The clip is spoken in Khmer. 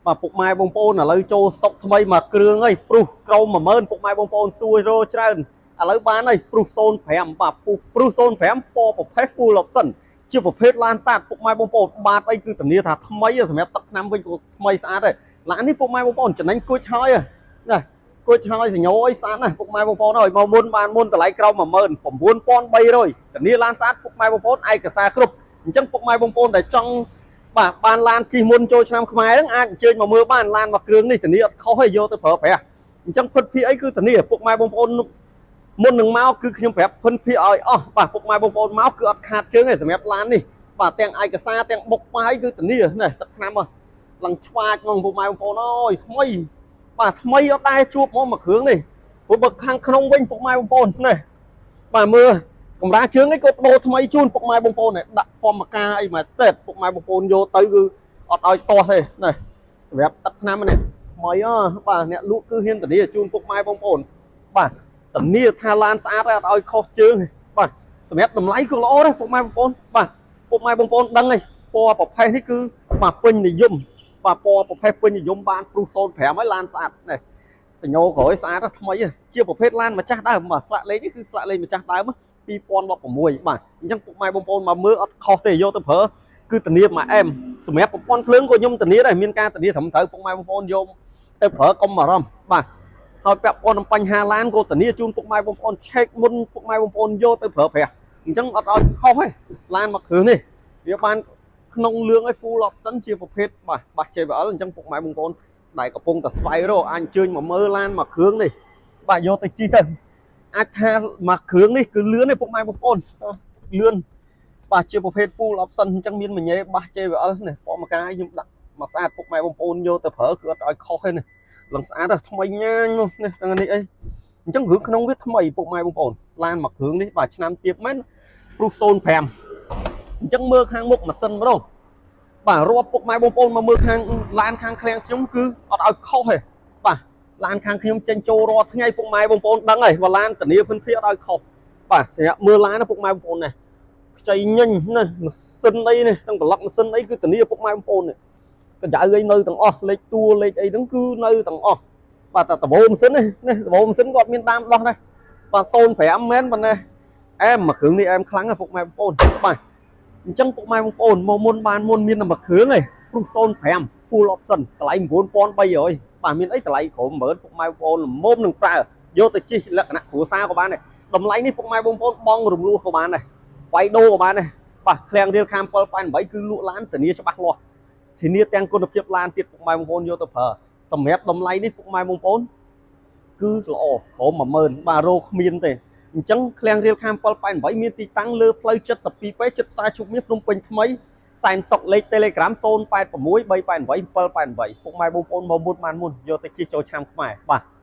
បាទពុកម៉ែបងប្អូនឥឡូវចូលស្តុកថ្មីមួយគ្រឿងហើយព្រុសក្រោម10000ពុកម៉ែបងប្អូនសួររោច្រើនឥឡូវបានហើយព្រុស05បាទព្រុស05ពណ៌ប្រភេទ full option ជាប្រភេទឡានស្អាតពុកម៉ែបងប្អូនបាតអីគឺធានាថាថ្មីសម្រាប់ទឹកឆ្នាំវិញក៏ថ្មីស្អាតដែរឡាននេះពុកម៉ែបងប្អូនចំណេញគួចហើយណាគួចហើយសញ្ញោអីស្អាតណាស់ពុកម៉ែបងប្អូនអើយមកមុនបានមុនតម្លៃក្រោម19300ធានាឡានស្អាតពុកម៉ែបងប្អូនឯកសារគ្រប់អញ្ចឹងពុកម៉ែបងប្អូនដែលចង់បាទបានឡានជិះមុនចូលឆ្នាំខ្មែរហ្នឹងអាចអញ្ជើញមកមើលបានឡានមួយគ្រឿងនេះធានាអត់ខុសទេយកទៅប្រើប្រាស់អញ្ចឹងភិតភីអីគឺធានាពុកម៉ែបងប្អូនមុននឹងមកគឺខ្ញុំប្រាប់ភិនភាឲ្យអស់បាទពុកម៉ែបងប្អូនមកគឺអត់ខាតជើងទេសម្រាប់ឡាននេះបាទទាំងឯកសារទាំងបុកបាយគឺធានានេះទឹកឆ្នាំហ៎ឡើងឆ្វាចហ្មងពុកម៉ែបងប្អូនអើយថ្មីបាទថ្មីអត់ដែរជួបហ្មងមួយគ្រឿងនេះព្រោះបើខាងក្នុងវិញពុកម៉ែបងប្អូននេះបាទមើលកម្រាលជើងនេះក៏បដូរថ្មីជូនពុកម៉ែបងប្អូននេះដាក់ហ្វមកាអីមួយសេតពុកម៉ែបងប្អូនយកទៅគឺអត់ឲ្យទាស់ទេនេះសម្រាប់ទឹកឆ្នាំនេះថ្មីអបាទអ្នកលក់គឺហ៊ានធានាជូនពុកម៉ែបងប្អូនបាទធានាថាឡានស្អាតហើយអត់ឲ្យខុសជើងទេបាទសម្រាប់តម្លៃក៏ល្អដែរពុកម៉ែបងប្អូនបាទពុកម៉ែបងប្អូនដឹងហើយពណ៌ប្រផេះនេះគឺបាទពេញនិយមបាទពណ៌ប្រផេះពេញនិយមបានព្រុស05ហើយឡានស្អាតនេះសញ្ញោក្រោយស្អាតថ្មីជាប្រភេទឡានម្ចាស់ដើមបាទស្លាកលេខនេះគឺស្លាកលេខម្ចាស់ដើម2016បាទអញ្ចឹងពុកម៉ែបងប្អូនមកមើលអត់ខុសទេយកទៅប្រើគឺធានាមួយអែមសម្រាប់ប្រព័ន្ធភ្លើងក៏ខ្ញុំធានាដែរមានការធានាត្រឹមត្រូវពុកម៉ែបងប្អូនយកទៅប្រើកុំបារម្ភបាទហើយពាក់ព័ន្ធនឹងបញ្ហាឡានក៏ធានាជូនពុកម៉ែបងប្អូនឆែកមុនពុកម៉ែបងប្អូនយកទៅប្រើប្រាស់អញ្ចឹងអត់ឲ្យខុសទេឡានមួយគ្រឿងនេះវាបានក្នុងលឿងឲ្យ full option ជាប្រភេទបាទបាស JBL អញ្ចឹងពុកម៉ែបងប្អូនដែលកំពុងតែស្វែងរកអាចអញ្ជើញមកមើលឡានមួយគ្រឿងនេះបាទយកទៅជិះទៅអាចថាមួយគ្រឿងនេះគឺលឿនទេពុកម៉ែបងប្អូនលឿនបាទជាប្រភេទ full option អញ្ចឹងមានមញ៉េបាស JBL នេះពណ៌មកកាយខ្ញុំដាក់មកស្អាតពុកម៉ែបងប្អូនយកទៅប្រើគឺអត់ឲ្យខុសទេនេះឡើងស្អាតថ្មីញ៉ាញមកនេះទាំងនេះអីអញ្ចឹងគ្រឿងក្នុងវាថ្មីពុកម៉ែបងប្អូនឡានមួយគ្រឿងនេះបាទឆ្នាំទៀបមែនព្រុស05អញ្ចឹងមើលខាងមុខម៉ាស៊ីនម្ដងបាទរាប់ពុកម៉ែបងប្អូនមកមើលខាងឡានខាងឃ្លាំងខ្ញុំគឺអត់ឲ្យខុសទេបាទឡានខាងខ្ញុំចេញចូលរាល់ថ្ងៃពុកម៉ែបងប្អូនដឹងហើយว่าឡានធានាភិនភាអត់ឲ្យខុសបាទសម្រាប់មើលឡានណាពុកម៉ែបងប្អូននេះខ្ចីញញណាម៉ាស៊ីនអីនេះទាំងប្លុកម៉ាស៊ីនអីគឺធានាពុកម៉ែបងប្អូននេះកញ្ចៅអីនៅទាំងអស់លេខតួលេខអីហ្នឹងគឺនៅទាំងអស់បាទតែដបូម៉ាស៊ីននេះនេះដបូម៉ាស៊ីនគាត់មានតាមដោះដែរបាទ05មែនប៉ុណ្ណេះអែមមួយគ្រឿងនេះអែមខ្លាំងណាស់ពុកម៉ែបងប្អូនបាទអញ្ចឹងពុកម៉ែបងប្អូនមកមុនបានមុនមានតែមួយគ្រឿងឯងព្រុស05 full option តម្លៃ9300បាទមានអីតម្លៃក្រោម10000ពុកម៉ែបងប្អូនល្មមនឹងប្រើយកទៅជិះលក្ខណៈគ្រួសារក៏បានដែរតម្លៃនេះពុកម៉ែបងប្អូនបងរំលោះក៏បានដែរវាយដូរក៏បានដែរបាទឃ្លាំងរៀលខាម788គឺលក់ឡានធានាច្បាស់លាស់ធានាទាំងគុណភាពឡានទៀតពុកម៉ែបងប្អូនយកទៅប្រើសម្រាប់តម្លៃនេះពុកម៉ែបងប្អូនគឺល្អក្រោម10000បាទរោគ្មានទេអញ្ចឹងឃ្លាំងរៀលខាម788មានទីតាំងលើផ្លូវ72ពេជិតផ្សារជុកមាសភ្នំពេញថ្មីសែនសុកលេខ Telegram 086 388 788ពុកម៉ែបងប្អូនមកមុនបានមុនយកទៅជិះចូលឆ្នាំខ្មែរបាទ។